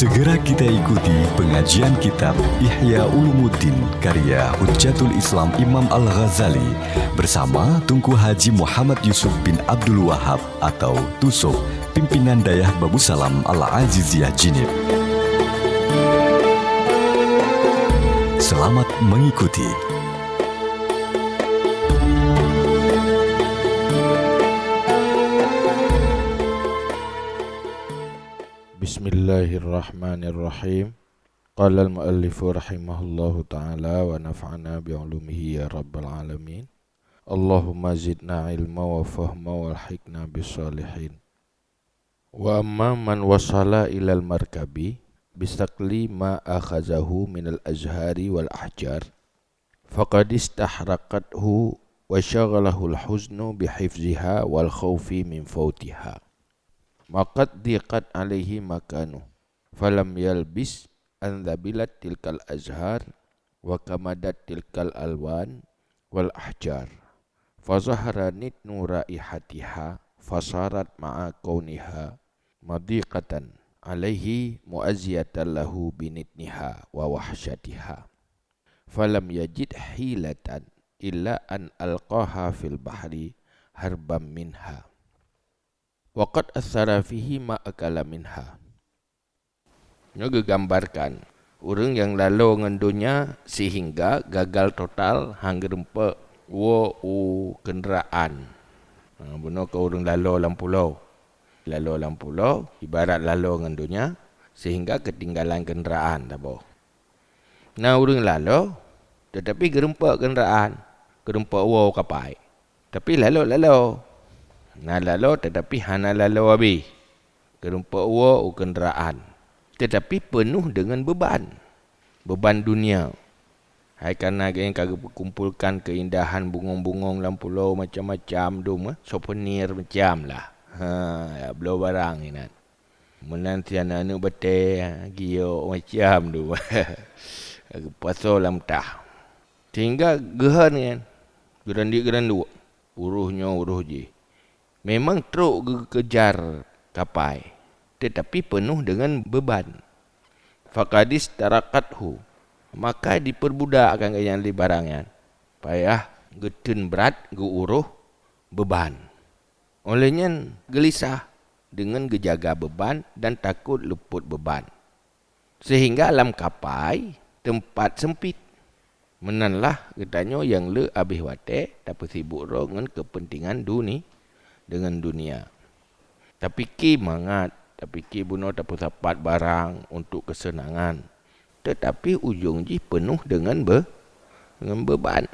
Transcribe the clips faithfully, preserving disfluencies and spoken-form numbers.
Segera kita ikuti pengajian kitab Ihya Ulumuddin karya Hujjatul Islam Imam Al-Ghazali bersama Tunku Haji Muhammad Yusuf bin Abdul Wahab atau Tusok, pimpinan Dayah Babusalam Al-Aziziyah Jinib. Selamat mengikuti. Bismillahirrahmanirrahim. Qala al-muallifu rahimahullahu ta'ala wa nafa'ana bi ulumihi ya rabbal alamin. Allahumma zidna ilma wa fahma wa alhiqna bis salihin. Wa amma man wasala ilal markabi bisaqli ma akhazahu minal azhari wal ahjar, faqad istahraqathu wa syaghalahul huznu bihifziha wal khawfi min fautiha. Wa qad dhiqat alaihi makanu, falam yalbis an dhabilat tilkal azhar wa kamadat tilkal alwan wal ahjar. Fa zahara nitnu raihatiha, fasarat ma'a kauniha madhiqatan alaihi mu'azziyatan lahu binitniha wa wahsyatiha. Falam yajid hilatan illa an alqaha fil bahri harban minha. Wa qad athara fihi ma akala minha. Nyoe geugambarkan ureuëng nyang lalo ngon donya sehingga gagal total han geurumpok woe u keundaraan. Ha, bunoe keu ureuëng lalo lam pulo. Lalo lam pulo ibarat lalo ngon donya sehingga keutinggalan keundaraan saboh. Na ureuëng lalo, teutapi geurumpok keundaraan, geurumpok woe u kapai. Tapi lalo-lalo. Na lalo teutapi hana lalo abéh. Geurumpok woe u keundaraan, teutapi peunoh deungon beuban. Beuban dunia. Hai kana geuh ka geukumpolkan keuindahan bungong-bungong lam pulo macam-macam dum, eh, souvenir macam lah. Ha, ya, bloe barang inan. Meunan si aneuk-aneuk batée, giok macam tu. Geupasoe lam tah. Sehingga geuhon nyan, geuranduek-geuranduek, uroh nyoe uroh jih. Memang trok geukejar kapai, teutapi peunoh deungon beuban. Faqad istahraqathu, maka dipeurbudak akan geuhnyan lé barang nyan. Payah geuteun brat geuuroh beuban. Óh lheueh nyan geulisah deungon geujaga beuban dan takot leupot beuban. Sehingga lam kapai teumpat seumpit. Meunan lah geutanyoe nyang le abéh watée tapeusibok droe ngon keupeuntengan duni-, deungon dunia. Tapike mangat, tapike bunoe tapeusapat barang untuk keuseunangan. Teutapi ujong jih peunoh deungon be-, deungon beuban.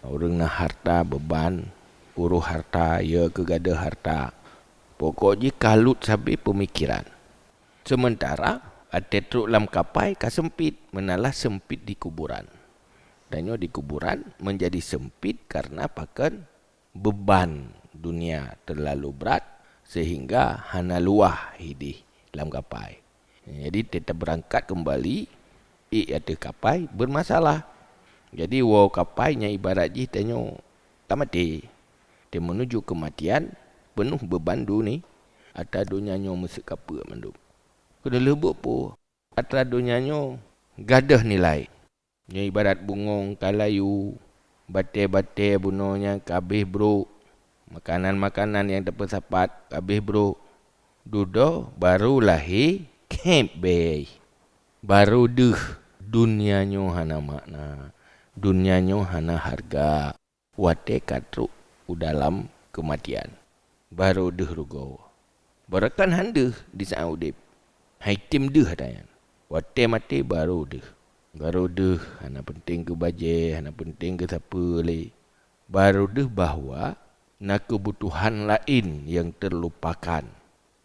Ureuëng na harta beuban, uroh harta, ya keu gadoh harta. Pokok jih ka lut sabe peumikiran. Seumeuntara até trok lam kapai ka seumpit, meunan lah seumpit di kuburan. Dan nyoe di kuburan meunjadi seumpit kareuna pakon beuban dunia teulalu brat sehingga hana luwah idéh lam kapai. Jadi, teutabeurangkat keumbali, ék ateueh kapai beurmasalah. Jadi, woe kapai nyan ibarat jih tanyoe tamaté. Teumenuju keumatian peunoh beuban duni-, atra donya nyoe meuseukapeue mandum. Keuneulheueh buet peue? Atra donya nyoe gadôh nilai. Nyoe ibarat bungong ka layu, batée-batée bunoe nyan ka abéh brok, makanan-makanan nyang tapeusapat ka abéh brok. Dudoe barô lahé khép béh. Barô deuh, dunia nyoe hana makna, dunia nyoe hana hareuga. Watée ka trok u dalam keumatian, barô deuh rugoe. Beurakan han deuh di saát udeb, hai tem deuh ata nyan. Watée maté barô deuh. Barô deuh hana peunteng keu bajée, hana peunteng keu sapeue lé. Barô deuh bahwa na keubutuhan laén nyang teulopakan.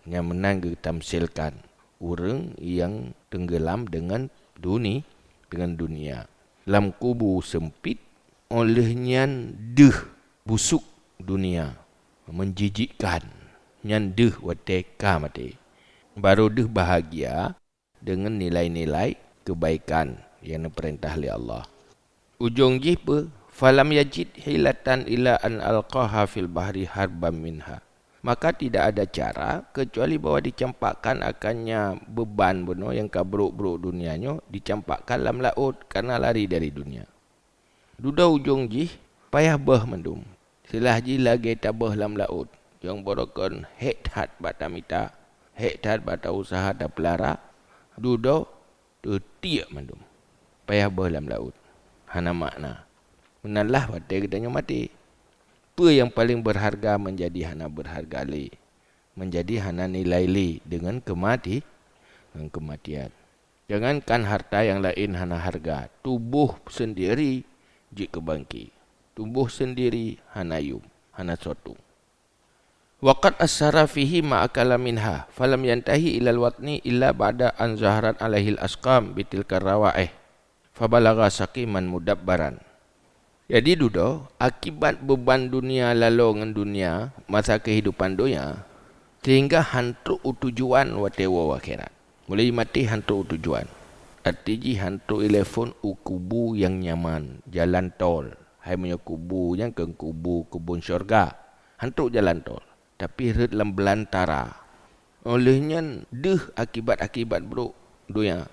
Nyang meunan geutamsilkan ureuëng nyang teunggeulam deungon duni-, deungon dunia. Lam kubu seumpit, óh lheueh nyan deuh busuk dunia, meujijikkan. Nyan deuh watée ka maté. Barô deuh bahagia deungon nilai-nilai keubaikan nyang neupeurintah lé Allah. Ujong jih peue? Falam yajid hilatan illa an alqaha fil bahri harban minha. Maka tidak ada cara kecuali bahwa dicampakkan akannya beban bunoe nyang ka brok-brok dunia nyoe, dicampakkan lam laôt karena lari dari dunia. Dudoe ujong jih payah beuh mandum. Silah jih lagée tabeuh lam laôt, nyang barokon hék that bak tamita, hék that bak tausaha tapeulara, dudoe teutiek mandum. Payah beuh lam laôt. Hana makna. Meunan lah watée geutanyoe maté. Peue nyang paleng beurharga meunjadi hana beurharga lé, meunjadi hana nilai lé deungon keumati-, deungon keumatian. Jangankan harta nyang laén hana harga, tuboh seundiri jeuet keu bangke. Tuboh seundiri hana yuem, hana soe tueng. Wa qad asara fihi ma akala minha, falam yantahi ilal watni illa ba'da an zaharat alaihil asqam bitilkar rawaih, fabalagha saqiman mudabbaran. Jadi dudoe, akibat beuban dunia laloe ngon dunia masa keuhidupan donya, sehingga han trok u tujuan watée woe akhirat. Mulai maté han trok u tujuan. Arti jih han trok ilée phon u kubu nyang nyaman, jalan tol. Hai meunyoe kubu nyan keu kubu keubon syeuruga, han trok jalan tol, tapi rhot lam beulantara. Óh lheueh nyan deuh akibat-akibat brok donya.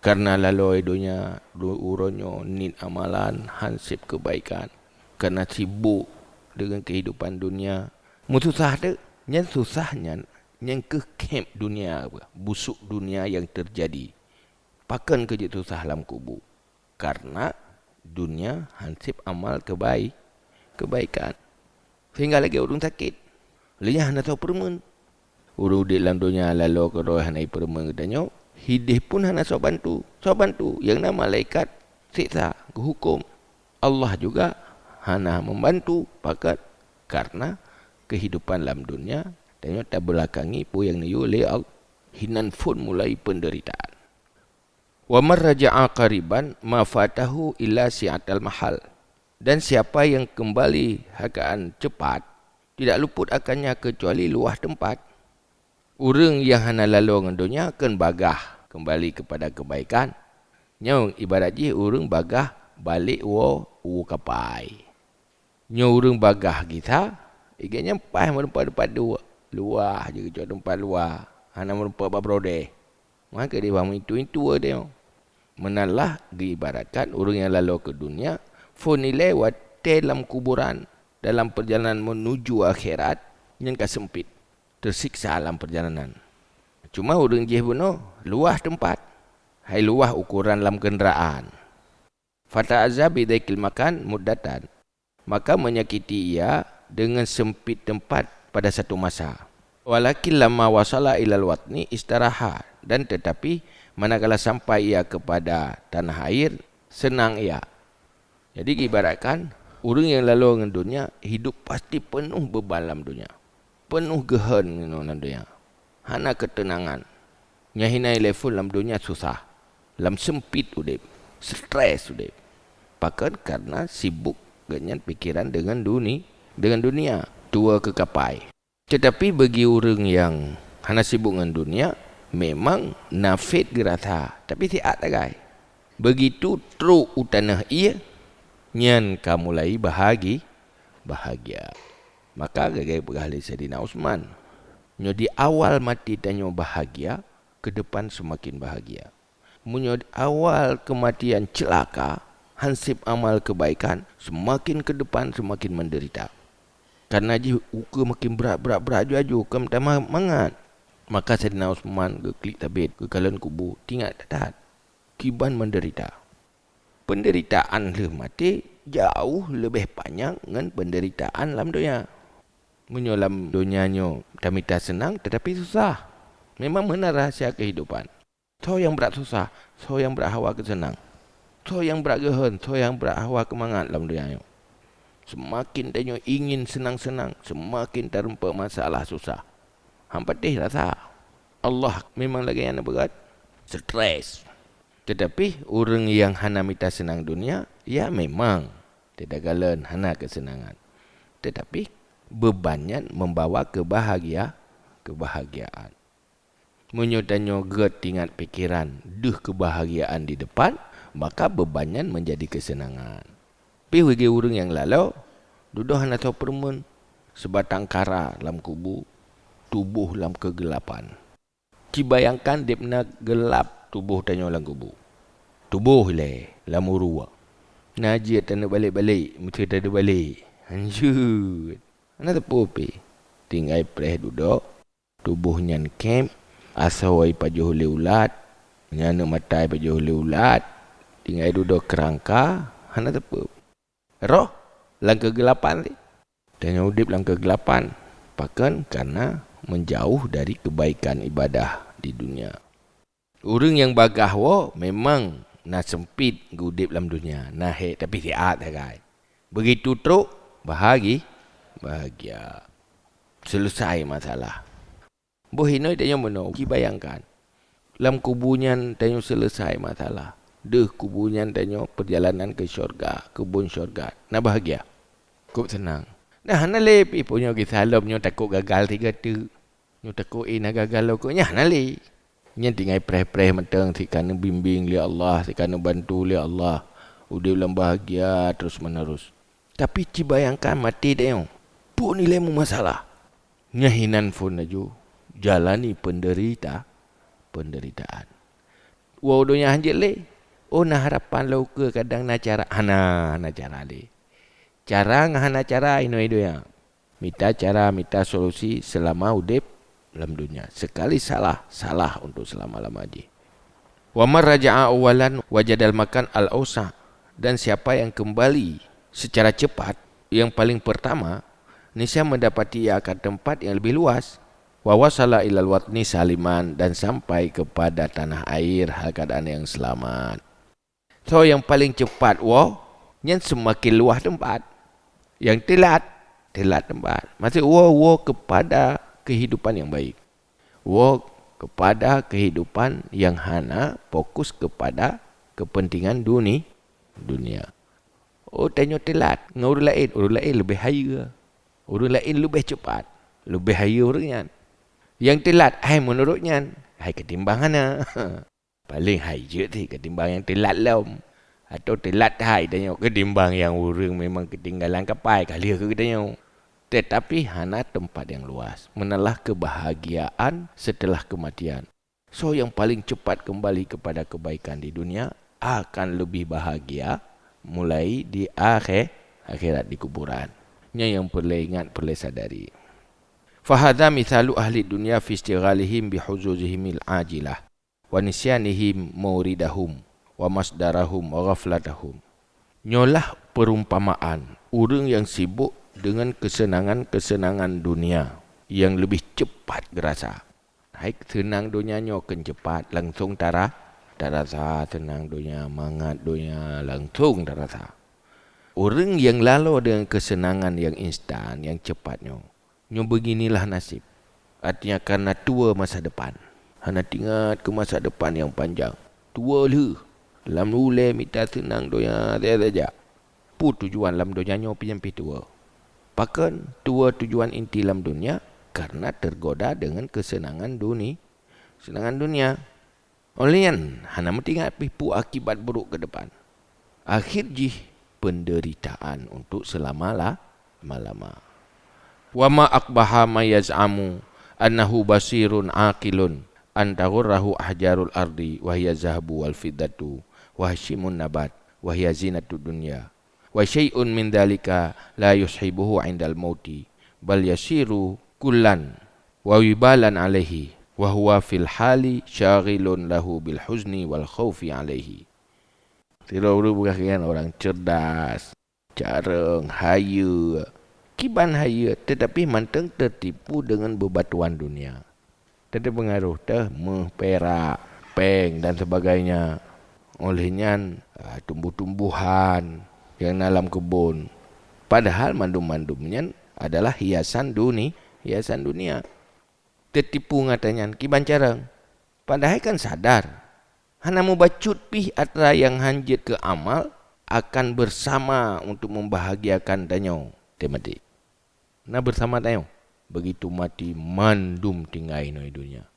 Kareuna laloe donya, du-, uroe nyoe niet amalan, han seb keubaikan. Kareuna sibok deungon keuhidupan donya, meususah teuk. Nyan susah nyan, nyan keuh kheb donya, busok donya nyang teujadi. Pakon keu jeuet susah lam kubu? Kareuna donya han seb amal keubai-, keubaikan. Sehingga lagée ureuëng sakét, lé nyan hana soe peureumeun. Ureuëng udeb lam donya laloe keudroe hana ipeureumeun geutanyoe, hideh pun hana soe bantu. Soe bantu? Nyang na malaikat siksa, geuhuköm. Allah juga hana membantu, pakon? Kareuna keuhidupan lam donya, tanyoe tabeulakangi peue nyang neuyue lé Allah. Hinan phon mulai peundeuritaan. Wa man raja'a qariban ma fatahu illa si'atal mahal. Dan siapa yang kembali hakaan cepat, tidak luput akannya kecuali luwah teumpat. Ureuëng nyang hana laloe ngon donya kheun bagaih keumbali keupada keubaikan. Nyoe ibarat jih ureuëng bagaih balek woe u kapai. Nyoe ureuëng bagaih gisa, igét nyan paih meurumpok teumpat duek, luwah jih geucok teumpat luwah, hana meurumpok bak brodeh. Maka dibah meuintu-intu watée nyoe. Meunan lah geuibaratkan ureuëng nyang laloe keu donya, phon ilée watée lam kuburan, dalam peurjalanan meunuju akhirat, nyan ka seumpit, teusiksa lam peurjalanan. Cuma ureuëng jih bunoe luwah teumpat, hai luwah ukoran lam keundaraan. Fata'azza bidhiqil makan muddatan. Maka menyakiti ia dengan sempit tempat pada satu masa. Walakin lamma wasala ilal watni istaraha, dan tetapi manakala sampai ia kepada tanah air, senang ia. Jadi, ibaratkan, ureuëng nyang laloe ngon donya, hidup pasti peunoh beuban lam donya. Peunoh geuheun ngon lam donya. Hana keuteunangan. Nyan hina ilée phon lam donya susah. Lam seumpit udeb. Stres udeb. Pakon? Kareuna sibuk geuhnyan pikeran deungon duni-, deungon dunia. Tuwoe keu kapai. Teutapi bagi ureuëng nyang hana sibuk ngon dunia, memang nafet geurasa, tapi siat sagai. Beugitu trok u tanoh ié, nyan ka mulai bahagi-, bahagia. Maka lagée peugah lé Saidina Utsman, nyoe di awal maté tanyoe bahagia, keudepan seumaken bahagia. Meunyoe awal keumatian ceulaka, han seb amal keubaikan, seumaken keudepan seumaken meudeurita. Kareuna jih ukeue makin brat, brat, brat, aju-aju, kon tamah mangat. Maka Saidina Utsman geuklik sabé, geukalon kubu, tingat that-that. Kiban meudeurita. Peundeuritaan lheueh maté jauh leubeh panyang ngon peundeuritaan lam donya. Meunyoe lam donya nyoe tamita seunang, teutapi susah. Memang meunan rahsia keuhidupan. Soe nyang brat susah, soe nyang brat hawa keuseunang, soe nyang brat geuheun, soe nyang brat hawa keumangat lam donya nyoe. Seumaken tanyoe ingin seunang-seunang, seumaken tarumpok masalah susah. Han patéh rasa. Allah memang lagée nyan beugét, stres. Teutapi ureuëng nyang hana mita seunang donya, ya memang, teudagalon hana keuseunangan. Teutapi beuban nyan membawa keubahagia-, keubahagiaan. Meunyoe tanyoe gét tingat pikeran deuh keubahagiaan di depan, maka beuban nyan meunjadi keuseunangan. Pih lagée ureuëng nyang laloe, dudoe hana soe peureumeun. Seubatang kara lam kubu, tuboh lam keugelapan. Ci bayangkan deb na geulap tuboh tanyoe lam kubu. Tuboh ilée lam ureuëng. Na jeuet taneuk balek-balek, meuteue taneuk balek. Hanjeuet. Hana teupeu pih. Tinggai preh dudoe, tuboh nyan kép, asoe ipajoh lé ulat, nyan aneuk mata ipajoh lé ulat, tinggai dudoe keurangka, hana teupeu. Roh lam keugelapan teuh. Tanyoe udeb lam keugelapan, pakon? Karena menjauh dari kebaikan ibadah di dunia. Ureuëng nyang bagaih woe memang na seumpit geuudeb lam dunia, na hék tapi siat sagai. Begitu trok, bahagi-, bahagia. Selesai masalah. Boh inoi tanyoe meunoe, ci bayangkan. Lam kubu nyan tanyoe selesai masalah. Deuh kubu nyan tanyoe perjalanan ke syurga, keubon syurga. Na bahagia. Kok seunang. Nah, hana lé pih po nyoe geusalom nyoe takot gagal tiga teuk. Nyoe takot, eh, na gagal lom kok nyan hana lé. Nyan tinggai preh-preh mantong, si ka neubimbéng lé Allah, si ka neubantu lé Allah. Udeb lam bahagia terus menerus. Tapi ci bayangkan maté tanyoe. Peue nilai meumasalah? Nyan hinan phon laju jalani penderita, penderitaan. Woe donya hanjeuet lé. Oh, na harapan lom ukeue kadang na cara. Hana, hana cara lé. Cara ngon hana cara inoi donya. Mita cara, mita solusi seulama udeb lam donya. Sekali salah, salah untuk selama-lama jih. Wa man raja'a awwalan wajadal makan al-ausa'. Dan siapa yang kembali secara cepat, yang paling pertama, niscaya mendapati ia akan tempat yang lebih luas. Wa wasala ilal watni saliman, dan sampai kepada tanah air hal keadaan yang selamat. So, nyang paleng cepat woe, nyan seumaken luwah teumpat. Nyang teulat, teulat teumpat. Maksud woe, woe keupada keuhidupan nyang baik. Woe keupada keuhidupan nyang hana fokus keupada keupeuntengan duni-, dunia. Oh, tanyoe teulat ngon ureuëng laén, ureuëng laén leubeh hayeue. Ureuëng laén leubeh cepat, leubeh hayeue ureuëng nyan. Nyang teulat hai meunurot nyan, hai keutimbang hana. Paleng hai jeuet cit keutimbang nyang teulat lom, atawa teulat hai tanyoe keutimbang nyang ureuëng memang keutinggalan kapai ka lheueh keu geutanyoe. Tetapi hana teumpat nyang luwah, meunalah keubahgiaan seuteulah keumatian. Soe nyang paleng cepat keumbali keupada keubaikan di dunia akan leubeh bahgia mulai di akhé-, akhirat di kuburan. Nyan nyang peureulée ingat, peureulée sadari. Fahadza mitsalu ahli dunya fi istighalihim bihuzuzihimil ajilah. Wa nisyanihim mauridahum, wa masdarahum, wa ghaflatahum. Nyoe lah peurumpamaan ureuëng nyang sibok deungon keuseunangan-keuseunangan dunia nyang leubeh cepat geurasa. Hai seunang donya nyoe kheun cepat, langsong tara-, tarasa seunang donya, mangat donya, langsong tarasa. Ureuëng nyang lalo deungon keuseunangan nyang instan, nyang cepat nyoe, nyoe beuginilah naseb. Artinya, kareuna tuwoe masa depan. Hana teuingat keu masa depan nyang panjang. Tuwoe lheueh, lam ulée mita seunang donya saja. Peue tujuan lam donya nyoe pih nyang pih tuwoe? Pakon tuwoe tujuan inti lam donya? Kareuna teugoda deungon keuseunangan duni-, seunangan dunia. Óh lheueh nyan, hana meuteuingat pih peue akibat buruk keu depan. Akhé jih peundeuritaan untuk seulama-la-, lama-lama. Wa ma aqbaha man yaz'amu annahu basirun aqilun an taghurrahu ahjarul ardi wa hiya zahabu wal fiddatu wa hashimun nabat wa hiya zinatud dunya. Wa syai'un min dzalika la yushibuhu 'indal mauti, bal yasiru kullan wa wibalan 'alaihi, wa huwa fil hali syaghilun lahu bil huzni wal khaufi 'alaihi. Sidroe ureuëng peugah keu nyan orang cerdas, carông, hayeue. Kiban hayeue, teutapi mantong teutipu deungon beubatuan dunia. Teupeungaroh teuh méuh, pirak, péng dan sebagainya. Óh lheueh nyan, a, tumbuh-tumbuhan nyang na lam keubon. Padahai mandum-mandum nyan adalah hiasan duni-, hiasan dunia. Teutipu ngon atra nyan kiban carông. Padahai kan sadar, hana mubacut pih atra nyang hán jeuet keu amal akan beusama untuk meubahagiakan tanyoe watée maté. Na beusama tanyoe, begitu maté mandum tinggai inoe donya.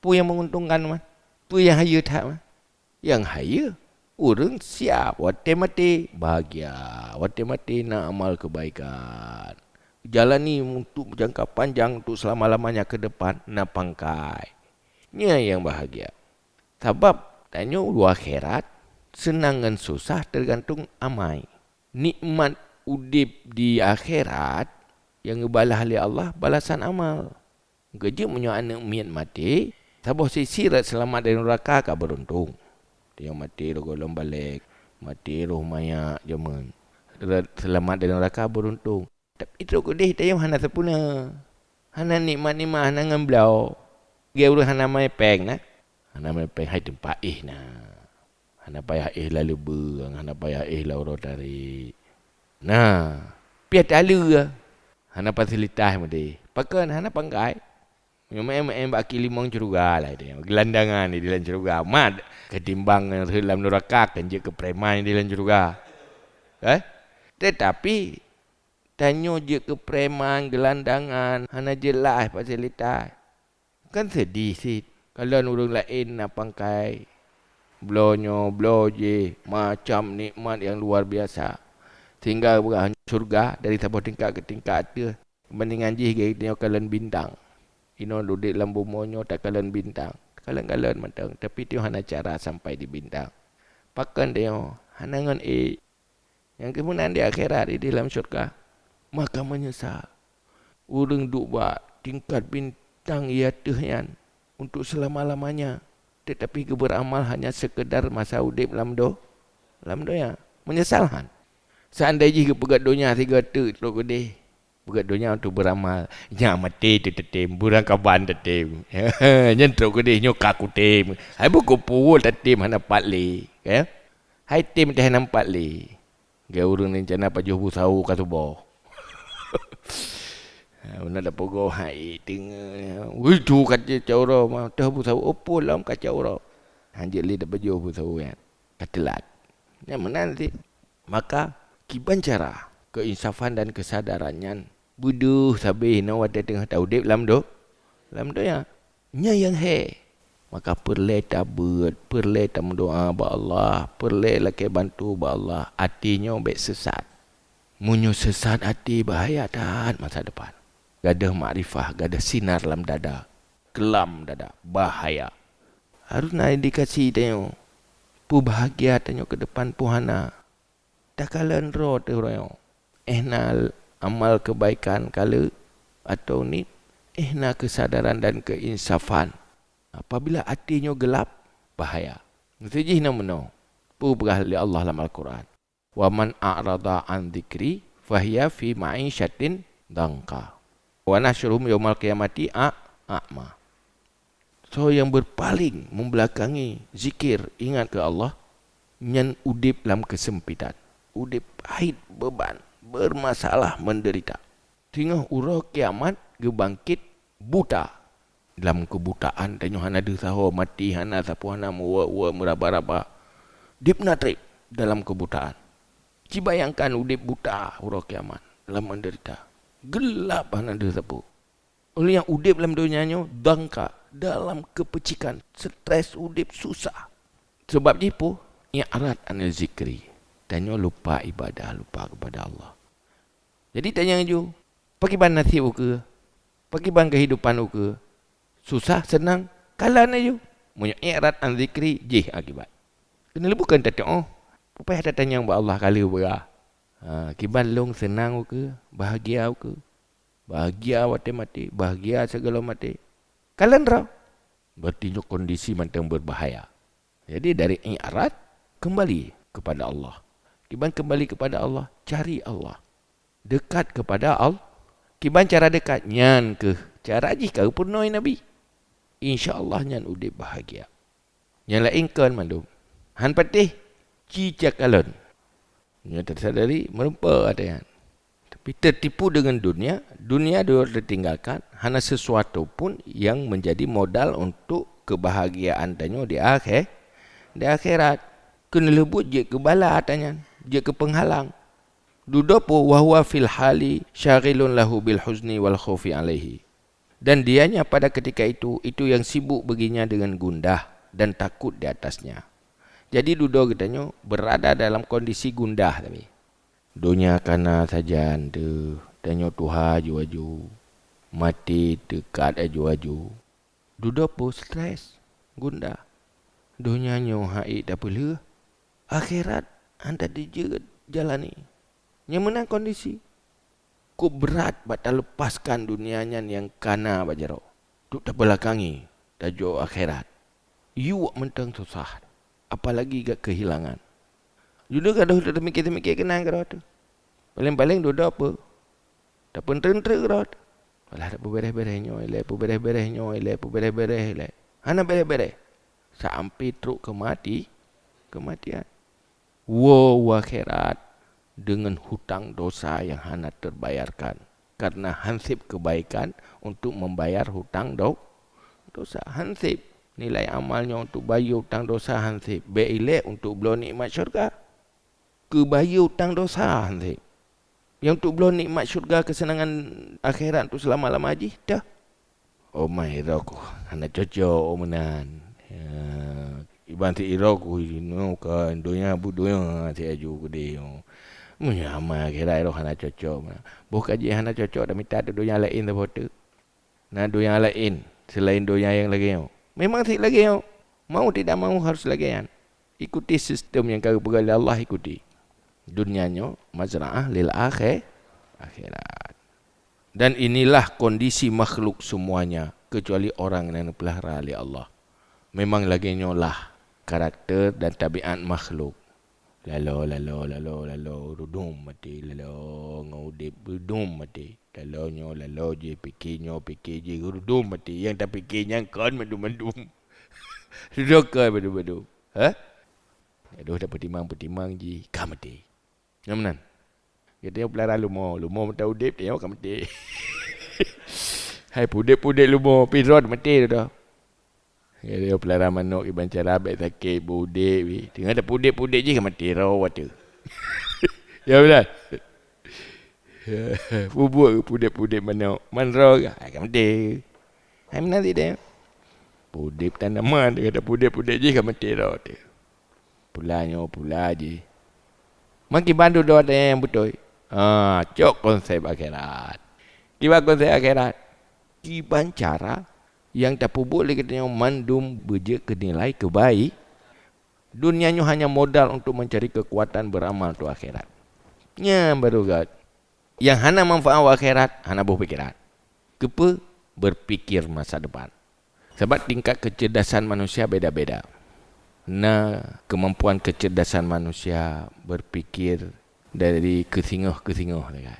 Peue nyang meuuntongkan, man? Peue nyang hayeue that, man? Nyang hayeue, ureuëng siap watée maté, bahgia watée maté na amal keubaikan. jalani untuk jangka panjang, untuk selama-lamanya ke depan, na pangkai. Nyan nyang bahagia. Sabab tanyoe u akhirat, seunang ngon susah teugantung amai. Nikmat udeb di akhirat nyang geubalah lé Allah balasan amal. Geujeuet meunyoe aneuëk miet maté, saboh sisi rot seulamat dari nuraka ka beuruntông. Tanyoe maté rot gohlom balek, maté roh manyak jameun, rot seulamat dari nuraka beuruntông. Tapi trok keudeh tanyoe hana sempurna. Hana nikmat-nikmat, hana ngon bloe. Lagée ureuëng hana main péng na. Hana main péng hai teumpat éh na. Hana payah éh lam leubeung, hana payah éh lam uroe tarék. Na, piah taleue. Hana fasilitas meudeh. Pakon hana pangkai. Meunyoe meu'en-meu'en bak kaki limong syeuruga lah dia. Geulandangan di dalam syeuruga. Mat ketimbang rhot lam nuraka kan jeuet keu preman di dalam syeuruga. Eh? Tetapi tanyoe jeuet keu preman, geulandangan, hana jeulaih fasilitas. Kan sedih cit. Kalon ureuëng laén na pangkai, bloe nyoe, bloe jéh, macam nikmat nyang luar biasa. Sehingga beurah syeuruga dari saboh tingkat keu tingkat ateueh, keumbandingan jih geutanyoe kalon bintang. Inoe udeb lam bumoe nyoe takalon bintang. Takalon-kalon mantong, tapi tanyoe hana cara sampai di bintang. Pakon tanyoe hana ngon ék. Nyang keuh meunan di akhirat, di dalam syurga. Maka meunyeusal ureuëng duek bak tingkat bintang di ateueh nyan untuk seulama-lamanya, teutapi geubeuramal hanya seukeudar masa udeb lam do-, lam donya. Meunyeusal han. Seandai jih geupeugét donya sigoe teuk trok keudeh, peugét donya untuk beuramal, nyan maté teuh teutem, beurangkaban teutem. Nyan trok keudeh nyoe ka kutem. Hai bukon puwoe tatem hana pat lé, ya. Hai tem teuh hana pat lé. Geu ureuëng rencana pajoh bu sawo ka suboh. Ha, meunan tapeugoh hai teungoh. Wih, tu kacau uroe mah, teuh bu sawo, oh, peue lom kacau uroe. Hanjeuet lé tapajoh bu sawo nyan. Ka teulat. Nyan meunan cit. Maka, kiban cara keuinsafan dan keusadaran nyan beudôh sabe inoe watée teungoh taudeb lam do-, lam donya. Nyan nyang he. Maka peureulée tabeuet, peureulée tameudoá bak Allah, peureulée lakée bantu bak Allah, até nyoe bék seusat. Meunyoe seusat até, bahaya that masa depan. Gadôh makrifah, gadôh sinar lam dada, keulam dada, bahaya. Harôh na indikasi tanyoe, peue bahgia tanyoe keu depan peue hana. Takalon droe teuh uroe nyoe. Éh na amal keubaikan ka le, atau niet, éh na keusadaran dan keuinsafan. Apabila até nyoe geulab, bahaya. Meuseujih na meunoe, peue peugah lé Allah lam Al-Qur'an, "Wa man a'rada an dzikri fahiya fi ma'isyatin dhanka. Wa nahsyuruhum yaumal qiyamati a-, a'ma." Soe nyang beupaleng, meubeulangi zikir, ingat keu Allah, nyan udeb lam keuseumpitan, udeb pahét, beuban, beureumasalah, meudeurita. Teungoh uroe kiamat geubangket buta. Lam keubutaan tanyoe hana deuh saho, maté hana sapeue, hana meuweuek-weuek, meuraba-raba. Dib na treb dalam keubutaan. Ci bayangkan udeb buta uroe kiamat, lam meudeurita. Geulab hana deuh sapeue. Uleh nyan udeb lam donya nyoe dhanka, dalam keupeucikan, stres, udeb susah. Sabab jih peue? I'rad anil zikri. Tanyoe lupa ibadah, lupa keupada Allah. Jadi tanyong ju, pakriban naseb ukeue? Pakriban keuhidupan ukeue? Susah, seunang, kalon laju. Meunyoe i'rad an zikri, jih akibat. Keuneulheueh bukon tatu'oh, peue payah tatanyong bak Allah ka lheueh beurah. Ha, kiban lôn seunang ukeue, bahagia ukeue? Bahagia watée maté, bahagia sigohlom maté. Kalon droe. Berarti nyoe kondisi mantong berbahaya. Jadi dari i'rad, kembali kepada Allah. Kiban kembali kepada Allah, cari Allah. Dekat kepada Allah. Kiban cara dekat, nyan keuh cara jih ka geupeurunoe Nabi. Insya Allah nyan udeb bahagia. Nyang laén kon mandum. Han patéh, ci takalon. Nyoe tasadari meureumpok watée nyan. Tapi tertipu dengan dunia, dunia dua tertinggalkan, hana sesuatu pun yang menjadi modal untuk kebahagiaan tanyoe di akhé-, di akhirat. Keuneulheueh buet jeuet keu bala ata nyan, jeuet keu peunghalang. Dudoe peue, "Wa huwa fil hali syaghilun lahu bil huzni wal khaufi alaihi." Dan dianya pada ketika itu, itu yang sibuk baginya dengan gundah dan takut di atasnya. Jadi dudoe geutanyoe berada dalam kondisi gundah tadi. Donya kana sajan teuh, Tanyoe tuha aju-aju, maté teukat aju-aju. Dudoe peue stres, gundah. Donya nyoe han ék tapeulheueh, akhirat han tajeuet jalani. Nyang meunan kondisi. Kok brat bak taleupaskan donya nyan nyang kana bak jaroe, untuk tapeuleumpangi tajok akhirat. Yuek mantong susah, apalagi gak keuhilangan. Judul gadoh teumiké-teumiké keunan keudroe teuh. Paleng-paleng dudoe peue? Tapeunteun-teun keudroe teuh. Alah, tapeubéréh-béréh nyoe ilée, peubéréh-béréh nyoe ilée, peubéréh-béréh ilée. Hana béréh-béréh. Sampai trok keu mati, kematian. Woe u akhirat deungon hutang dosa nyang hana teubayarkan, karena hanseb keubaikan untuk membayar hutang do-, dosa. Hanseb nilai amal nyoe untuk bayeue hutang dosa, hanseb. Bék ilée untuk bloe nikmat syurga. Keu bayeue hutang dosa hanseb. Nyang untuk bloe nikmat syurga, keuseunangan akhirat untuk seulama-lama jih, dah. Oh, man irok hana cocok meunan. Ya, iban si irok nyoe ka donya bu donya si aju keudeh nyoe. Meunyoe amal akhirat irok hana cocok meunan. Boh ka jih hana cocok, dan mita donya laén saboh teuk. Na donya laén seulaén donya nyang lagée nyoe. Memang sit lagée nyoe. Mau tidak mau harus lagée nyan. Ikuti sistem nyang ka geupeugah lé Allah, ikuti. Donya nyoe mazra'ah lil akhir-, akhirat. Dan inilah kondisi makhluk semuanya, kecuali orang yang dipelihara oleh Allah. Memang lagée nyoe lah karakter dan tabiat makhluk. Lalo, lalo, lalo, lalo, rudum maté, lalo ngon udeb rudum maté. Lalo nyoe, lalo jih, pike nyoe, pike jih, rudum maté. Nyang tapike nyan kon mandum-mandum. Dudoe kon mandum-mandum. Ha? Adoh, tapeutimang-peutimang jih, ka maté. Nyan meunan. Geutanyoe peulara lumo, lumo mantong udeb, tanyoe ka maté. Hai pudeb-pudeb lumo, pih droe maté dah. Geutanyoe peulara manok kiban cara bék sakét, beudeb wih. Teungoh tapudeb-pudeb jih ka maté droe watée. Ya beutôi. Peubuet pudeb-pudeb manok, man droe ka, hai ka maté. Hai meunan sit deh. Pudeb tanaman, teungoh tapudeb-pudeb jih ka maté droe watée. Pula nyoe, pula jih. Man kiban dudoe nyang beutôi. Ha, cok konsep akhirat. Kiban konsep akhirat? Kiban cara nyang tapeubuet lé geutanyoe mandum beujeuet keu nilai keubai-, donya nyoe hanya modal untuk mencari kekuatan beramal untuk akhirat. Nyan baru gét. Nyang hana manfaat u akhirat, hana boh pikeran. Keupeue? Berpikir masa depan. Sabab tingkat kecerdasan manusia beda-beda. Na kemampuan kecerdasan manusia berpikir dari keusingoh-keusingoh, kan?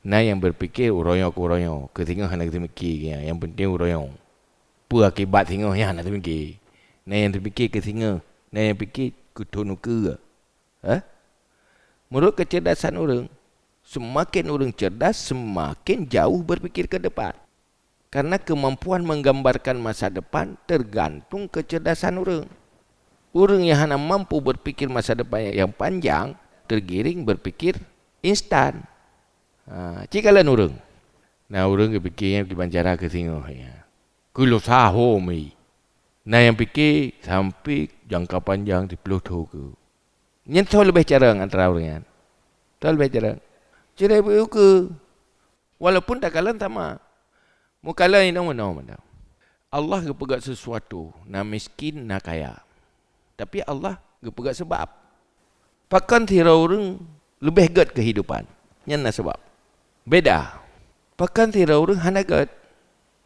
Na nyang berpikir uroe nyoe keu uroe nyoe, keusingoh hana teumiki, nyang penting uroe nyoe. Peue akibat singoh nyan hana teumiki. Na nyang teumiki keusingoh, na nyang pike keu thon ukeue. Hah? Menurut kecerdasan ureuëng, semakin ureuëng cerdas, semakin jauh berpikir ke depan. Karena kemampuan menggambarkan masa depan tergantung kecerdasan ureuëng. Ureuëng nyang hana mampu berpikir masa depan nyang panjang, tergiring berpikir instan. Ha, cit kalon ureuëng. Na ureuëng geupike nyan kiban cara keu singoh nyan. Keu lusa ho mi. Na nyang pike sampai jangka panjang siplôh thon keu. Nyan soe leubeh carông antara ureuëng nyan? Soe leubeh carông? Cerai beu ukeue. Walaupun takalon sama. Meukalon inong meunoe mantong. Allah geupeugah sesuatu, na miskin, na kaya. Tapi Allah geupeugah sebab. Pakon sidroe ureuëng leubeh gét keuhidupan? Nyan na sabab. Beda. Pakon sidroe ureuëng hana gét?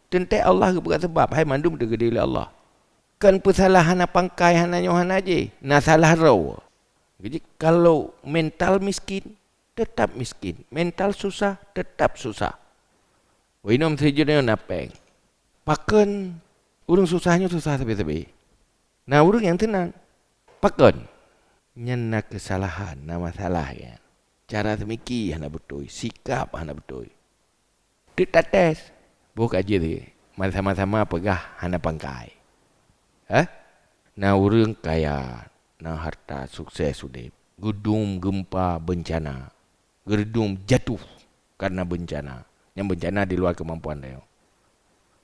Teuntée Allah geupeugah sabab, hai mandum teugeudi lé Allah. Kon peusalah hana pangkai, hana nyoe, hana jih, na salah droe. Jadi, kalau mental miskin, tetap miskin. Mental susah, tetap susah. Wah, inong sijuek nyoe na péng. Pakon ureuëng susah nyoe susah sabe-sabe? Na ureuëng nyang teunang. Pakon? Nyan na keusalahan, na masalah nyan. Cara teumiki hana beutôi, sikap hana beutôi. Teuk tates, boh ka jeuet, sama-sama peugah hana pangkai. Hah? Na ureuëng kaya, na harta, sukses udeb, geudum geumpa beuncana, geudum jatuh karena beuncana. Nyang beuncana di luar keumampuan tanyoe.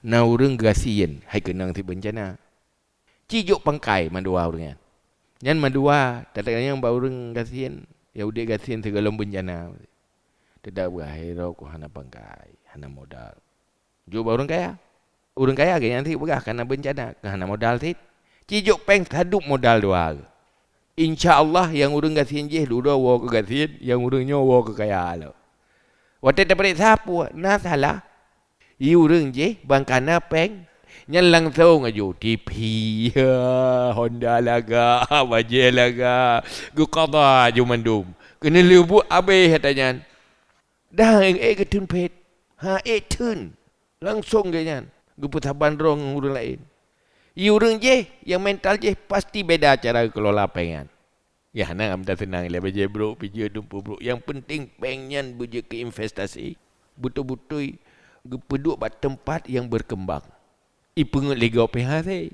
Na ureuëng gasien, hai keunong sit beuncana. Ci jok pangkai mandua ureuëng nyan. Nyan mandua, tateuk nyang bak ureuëng gasien, nyang udeb gasien sigohlom beuncana. Teudak beuakhé droe ku hana pangkai, hana modal. Jok bak ureuëng kaya. Ureuëng kaya geuh nyan sit peugah kana beuncana, keu hana modal sit. Ci jok péng sadub modal dua. Insya Allah nyang ureuëng gasien jih dudoe woe keu gasien, nyang ureuëng nyoe woe keu kaya lom. Watée tapareksa peue na salah, i ureuëng jih ban kana péng, nyan langsong aju TV, Honda lagak, bajée lagak, geuqadha aju mandum. Keuneulheueh buet abéh ata nyan. Dah ék geutheun phét, ha ék theun. Langsong geuh nyan geupeusaban droe ngon ureuëng laén. I ureuëng jih nyang mental jih pasti beda cara geukelola péng nyan. Ya, hana mita seunang lé bajée brok, pijeue dumpeue brok. Nyang penting péng nyan beujeuet keu investasi, beutôi-beutôi geupeuduek bak teumpat nyang beukeumbang. Ipeungeut lé gob pih hase.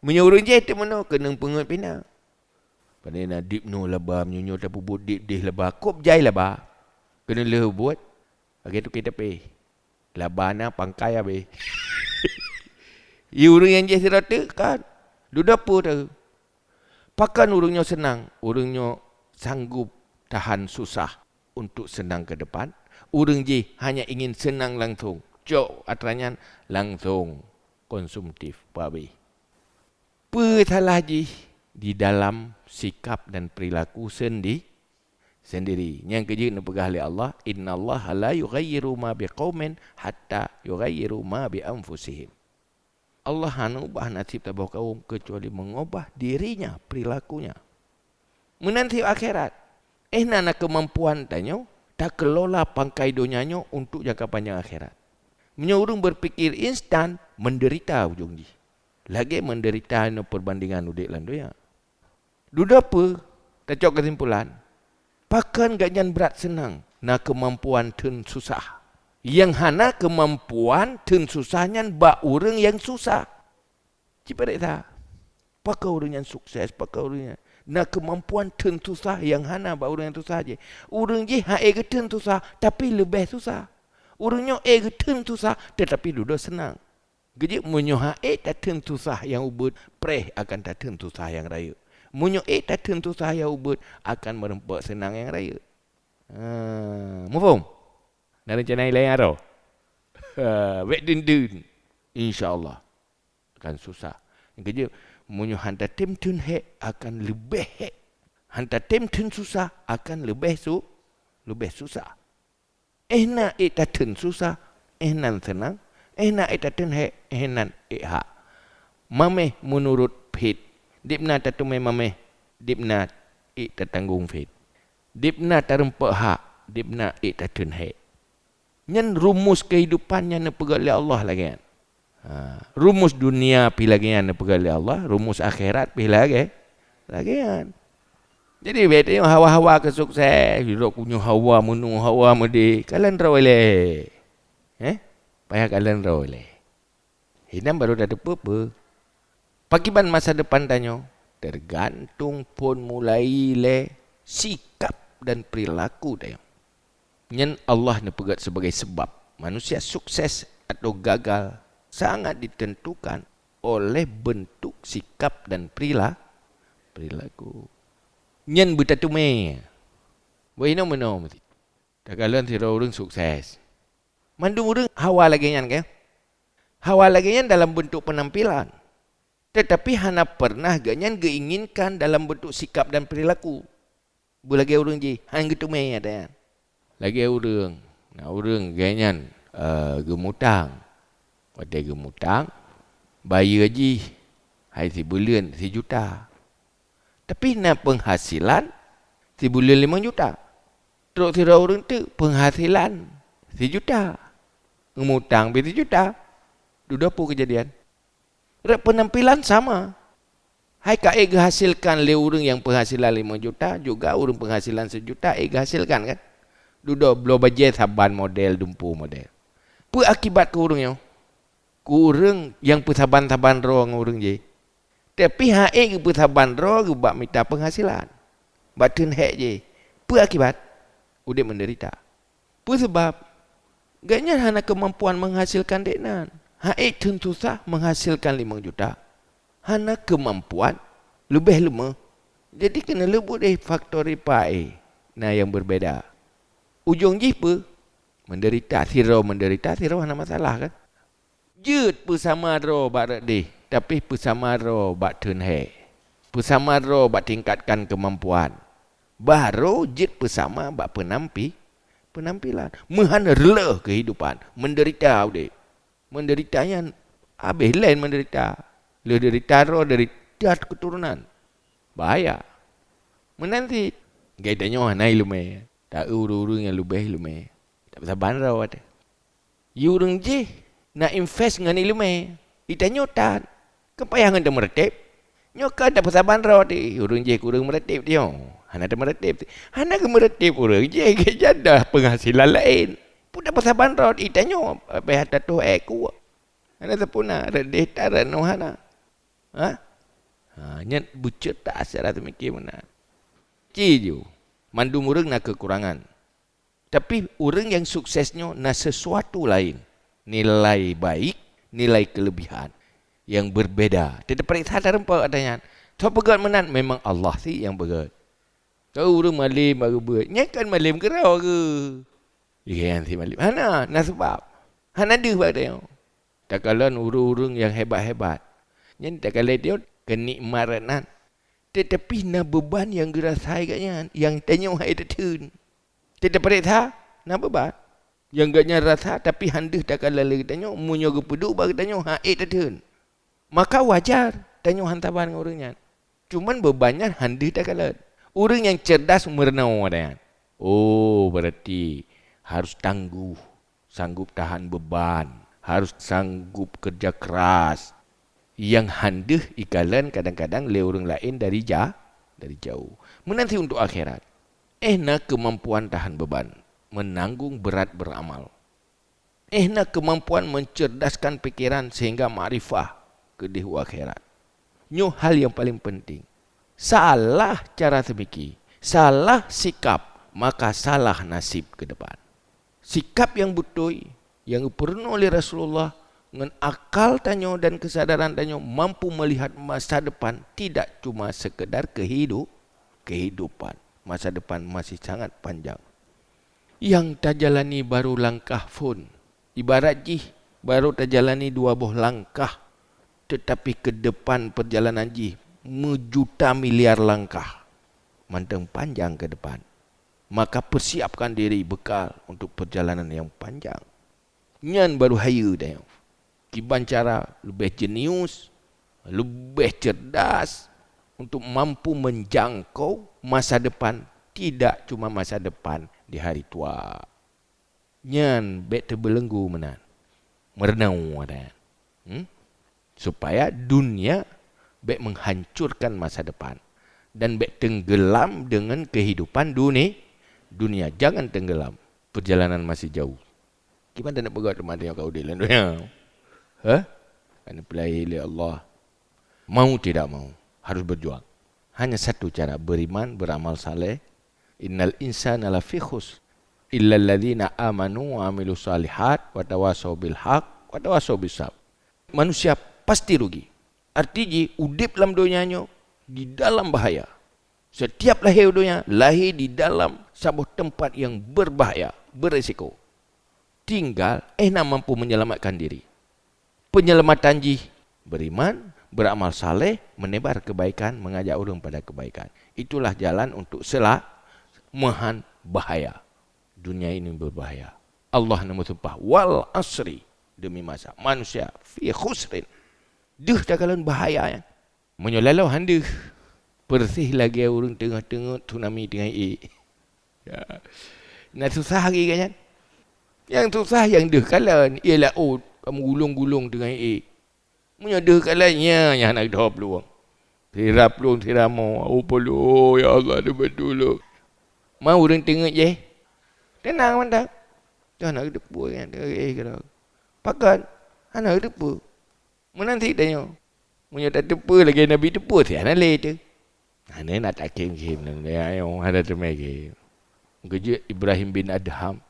Meunyoe ureuëng jih teumeunoe keunong peungeut pih na. Pane na dip nyoe laba, meunyoe nyoe tapeubuet dip deh laba, kop jai laba. Keuneulheueh buet, lagée toke tapéh. Laba na pangkai abéh. I ureuëng nyang jih sidroe teuk kan, dudoe peue teu. Pakon ureuëng nyoe seunang? Ureuëng nyoe sanggup tahan susah untuk seunang ke depan. Ureuëng jih hanya ingin seunang langsong. Cok atra nyan langsong konsumtif, peuabéh. Peue salah jih di dalam sikap dan perilaku sendi-, sendiri. Nyang keujeuet neupeugah lé Allah, "Innallaha la yughayyiru ma biqaumin hatta yughayyiru ma bi anfusihim." Allah hana ubah nasib saboh kaum keucuali meungubah dirinya, perilakunya. Meunan cit akhirat. Eh, na, na keumampuan tanyoe takeulola pangkai donya nyoe untuk jangka panjang akhirat. Meunyoe ureuëng berpikir instan, menderita ujong jih. Lagée menderita nyoe perbandingan udeb lam donya. Dudoe peue? Tacok keusimpulan, pakon gobnyan brat seunang na keumampuan theun susah? Nyang hana keumampuan theun susah nyan bak ureuëng nyang susah. Cipareksa, pakon ureuëng nyan sukses, pakon ureuëng nyan na keumampuan theun susah nyang hana bak ureuëng nyang susah jih. Ureuëng jih han ék geutheun susah, tapi leubeh susah. Ureuëng nyoe ék geutheun susah, teutapi dudoe seunang. Geujeuet meunyoe han ék tatheun susah nyang ubit, preh akan tatheun susah nyang rayeuk. Meunyoe ék tatheun susah nyang ubit, akan meurumpok seunang nyang rayeuk. Haa, muphom? Na reuncana ilée nyang roh? Haa, bék deun-deun. Insya Allah. Akan susah. Geujeuet meunyoe han tatem theun hék, akan leubeh hék. Han tatem theun susah, akan leubeh su-, leubeh susah. Eh na ék tatheun susah, eh nan seunang, eh na ék tatheun hék, eh nan ék hak. Maméh meunurot phét, deb na tateumé maméh, deb na ék tatanggong phét. Deb na tarumpok hak, deb na ék tatheun hék. Nyan rumus keuhidupan nyang neupeugét lé Allah lagée nyan. Ha, rumus dunia pih lagée nyan neupeugét lé Allah, rumus akhirat pih lagée, lagée nyan. Jadi, bék tanyoe hawa-hawa keu sukses, sidroe ku nyoe hawa meunoe, hawa meudeh, kalon droe ilée. Eh? Payah kalon droe ilée. Hinan baru tateupeue peue. Pakiban masa depan tanyoe? Tergantung phon mulai lé sikap dan perilaku tanyoe. Nyan Allah neupeugét sibagai sabab. Manusia sukses atau gagal sangat ditentukan oleh bentuk sikap dan perila-, perilaku. Nyan beutateumé. Boh inoe meunoe meuti. Takalon sidroe ureuëng sukses. Mandum ureuëng hawa lagée nyan, kan? Hawa lagée nyan dalam bentuk penampilan. Tetapi hana pernah gobnyan geuinginkan dalam bentuk sikap dan perilaku. Beulagée ureuëng jih, han geuteumé ata nyan. Lagée ureuëng, na ureuëng gobnyan, eh, geumutang. Watée geumutang, bayeue jih hai sibuleuen sijuta. Tapi na penghasilan sibuleuen limong juta. Trok sidroe ureuëng teuk penghasilan sijuta. Ngeumutang pih sijuta. Dudoe peue keujadian? Rot penampilan sama. Hai ka ék geuhasilkan lé ureuëng nyang penghasilan limong juta, juga ureuëng penghasilan sijuta ék geuhasilkan, kan? Dudoe bloe bajée saban model, dumpeue model. Peue akibat keu ureuëng nyoe? Keu ureuëng nyang peusaban-saban droe ngon ureuëng jih. Tapi han ék geupeusaban droe geubak mita penghasilan. Bak theun hék jih. Peue akibat? Udeb menderita. Peue sabab? Gobnyan hana keumampuan menghasilkan dek nan. Han ék theun susah menghasilkan limong juta. Hana keumampuan, leubeh leumeh. Jadi keuneulheueh buet deh faktor ipa éh na nyang berbeda. Ujong jih peue? Menderita. Sidroe menderita, sidroe hana masalah kan? Jeuet peusama droe bak rot deh, tapi peusama droe bak theun hé. Peusama droe bak tingkatkan keumampuan. Barô jeuet peusama bak peunampi-, peunampilan. Meuhan reuloh keuhidupan, menderita udeb. Menderita nyan habéh laén menderita. Lheueh derita droe, derita keuturonan. Bahaya. Meunan cit, geutanyoe hana iéleumé. Ta-eu ureuëng-ureuëng nyang leubeh iéleumé. Tapeusaban droe teuh. Yue ureuëng jih na invest ngon iéleumé. Geutanyoe tan. Kan payah ngon tameureuteb. Nyoe ka tapeusaban droe teuh, ureuëng jih keu ureuëng meureuteb teuh. Hana tameureuteb teuh. Hana geumeureuteb ureuëng jih, geujadah penghasilan laén. Peue tapeusaban droe teuh, geutanyoe, eh, payah tatoh ék kuek. Hana sapeue na, rot deh tan, rot noe hana. Ha? Ha, nyan beuceutak secara teumikir meunan. Ci ju, mandum ureuëng na keukurangan. Tapi ureuëng nyang sukses nyoe na sesuatu laén, nilai baik, nilai keulebihan nyang berbeda. Teupeuriksa tarumpok ata nyan. Soe peugöt meunan? Memang Allah cit nyang peugöt. Keu ureuëng malem baru beuet, nyan kan malem keudroe geuh. Iya, nyan cit malem. Hana, na seubab. Hana deuh bak tanyoe. Takalon ureuëng-ureuëng nyang hebat-hebat. Nyan takalon tanyoe keunikmat nan. Teutapi na beuban nyang geurasa gobnyan, nyang tanyoe hana tatheun. Teupeuriksa, na beuban nyang gobnyan rasa, tapi han deuh takalon lé geutanyoe, meunyoe geupeuduek bak geutanyoe, hana tatheun. Maka wajar tanyoe han saban ngon ureuëng nyan. Cuman beuban nyan han deuh takalon. Ureuëng nyang cerdas meurunoe nyan. Oh, berarti harus tangguh, sanggup tahan beuban, harus sanggup kerja keras. Nyang han deuh ikalon kadang-kadang lé ureuëng laén dari ja-, dari jauh. Meunan cit untuk akhirat. Eh na keumampuan tahan beuban, menanggung berat beramal. Eh na keumampuan mencerdaskan pikiran sehingga makrifah keudeh u akhirat. Nyoe hal nyang paleng penting. Salah cara teumiki, salah sikap, maka salah nasib keu depan. Sikap nyang beutôi nyang geupeurunoe lé Rasulullah ngon akal tanyoe dan keusadaran tanyoe mampu melihat masa depan tidak cuma sekedar kehidu-, kehidupan. Masa depan masih sangat panjang. Nyang tajalani barô langkah phon. Ibarat jih barô tajalani dua boh langkah, teutapi keu depan peurjalanan jih meujuta miliar langkah. Mantong panjang keu depan. Maka persiapkan diri bekal untuk perjalanan yang panjang. Nyan baru hayeue tanyoe. Kiban cara leubeh jenius, leubeh cerdas untuk mampu menjangkau masa depan, tidak cuma masa depan di hari tua. Nyan bék teubeulenggu meunan. Meurunoe ata nyan. Hmm? Supaya dunia bék menghancurkan masa depan dan bék tenggelam dengan kehidupan duni-, dunia. Jangan tenggelam. Perjalanan masih jauh. Kiban taneuk peugah teuma tanyoe ka udeb lam donya? Hah? Ka neupeulahé lé Allah. Mau tidak mau, harus berjuang. Hanya satu cara, beriman, beramal saleh. Innal insana lafi khusr. Illal ladzina amanu wa amilus shalihat wa tawasau bil haq wa tawasau bis sabr. Manusia pasti rugi. Arti jih, udeb lam donya nyoe di dalam bahaya. Setiap lahé u donya, lahé di dalam saboh teumpat nyang berbahaya, beresiko. Tinggal, eh na mampu menyelamatkan diri. Penyelamatan jih, beriman, beramal saleh, menebar kebaikan, mengajak ureuëng pada kebaikan. Itulah jalan untuk sela-, meuhan bahaya. Dunia ini berbahaya. Allah neumeusumpah, "Wal asri," demi masa, manusia fi khusrin. Deuh takalon bahaya nyan. Meunyoe laloe han deuh, persis lagée ureuëng teungoh-teungoh tsunami teungoh ék. Ya. Na susah lagée nyan. Nyang susah nyang deuh kalon, ié laôt ka meugulong-gulong teungoh ék. Meunyoe deuh kalon, nya nyang hana geudoh plueng. Sira plueng, sira mo, "Oh, polo, ya Allah, neubeuet tulông." Ma ureuëng teungeut jih? Teunang mantong. Toh hana geuteupeue nyang teungoh éh keudroe. Pakon? Hana geuteupeue. Meunan cit tanyoe. Meunyoe tateupeue lagée Nabi teupeue, si hana lé teuh. Hana nak takhém-khém nyan, ya, hana teumé khém. Geujeuet Ibrahim bin Adham,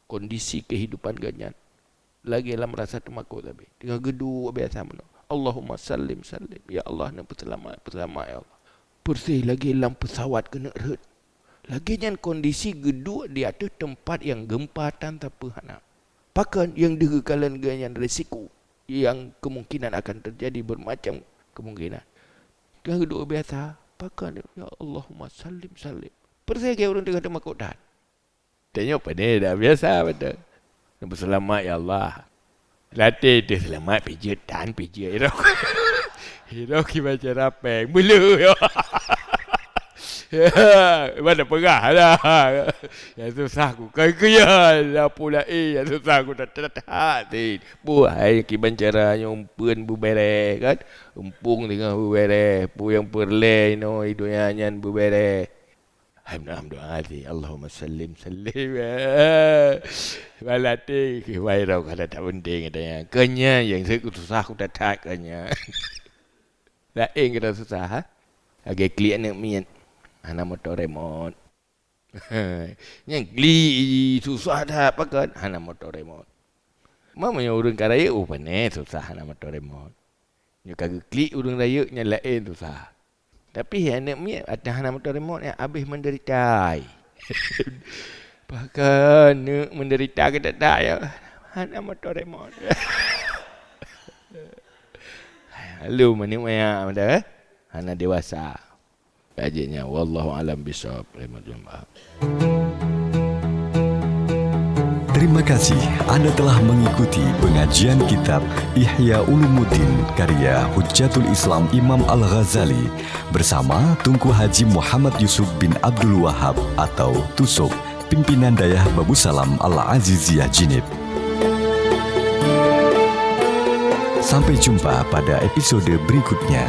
kondisi kehidupan gobnyan lagée lam rasa teumakot sabe. Teungoh geuduek biasa meunoe. Allahumma sallim, sallim. Ya Allah, neupeuseulamat, peuseulamat, ya Allah. Persis lagée lam peusawat keuneuk rhot. Lagée nyan kondisi geuduek di ateueh teumpat nyang geumpa tan sapeue hana. Pakon nyang deuh geukalon geuh nyan risiko nyang kemungkinan akan teujadi beumacam kemungkinan. Ka geuduek biasa, pakon, "Ya Allahumma sallim, sallim." Persis lagée ureuëng teungoh teumakot that. Tanyoe pane dak biasa beutôi. Beuselamat ya Allah. Latée teuh seulamat pijeut tan pijeut. Hiro, hiro kiban cara péng. Bulu yo. Mana peugah lah. Nyang susah ku kan keu ya. Lapor laén nyang susah ku that-that. Buhai kiban cara nyoe umpeuen beubereh kan. Umpung teungoh beubereh. Peue nyang peureulée inoe di donya nyan beubereh. Hai meudoá, meudoá até, Allahumma sallim, sallim. Balaté keu viral kada tak penting katanya. Kanya yang saya susah ku that-that kanya. Lain kita susah, ha? Lagée klik aneuk miet, hana motor remote. Nyang klik susah that pakon, hana motor remote. Mama yang ureuëng ka rayeuk, oh, pane susah hana motor remote. Nyoe ka geuklik ureuëng rayeuk nyan laén susah. Tapi aneuk miet ata hana motor remote nyan habéh menderita. Pakon neuk menderita keu that-that ya. Hana motor remote. Lalu maneuk maya mada, eh? Hana dewasa. Kajiannya wallahu alam bisawab. Terima kasih Anda telah mengikuti pengajian kitab Ihya Ulumuddin karya Hujjatul Islam Imam Al-Ghazali bersama Tunku Haji Muhammad Yusuf bin Abdul Wahab atau Tusok, pimpinan Dayah Babusalam Al-Aziziyah Jeunieb. Sampai jumpa pada episode berikutnya.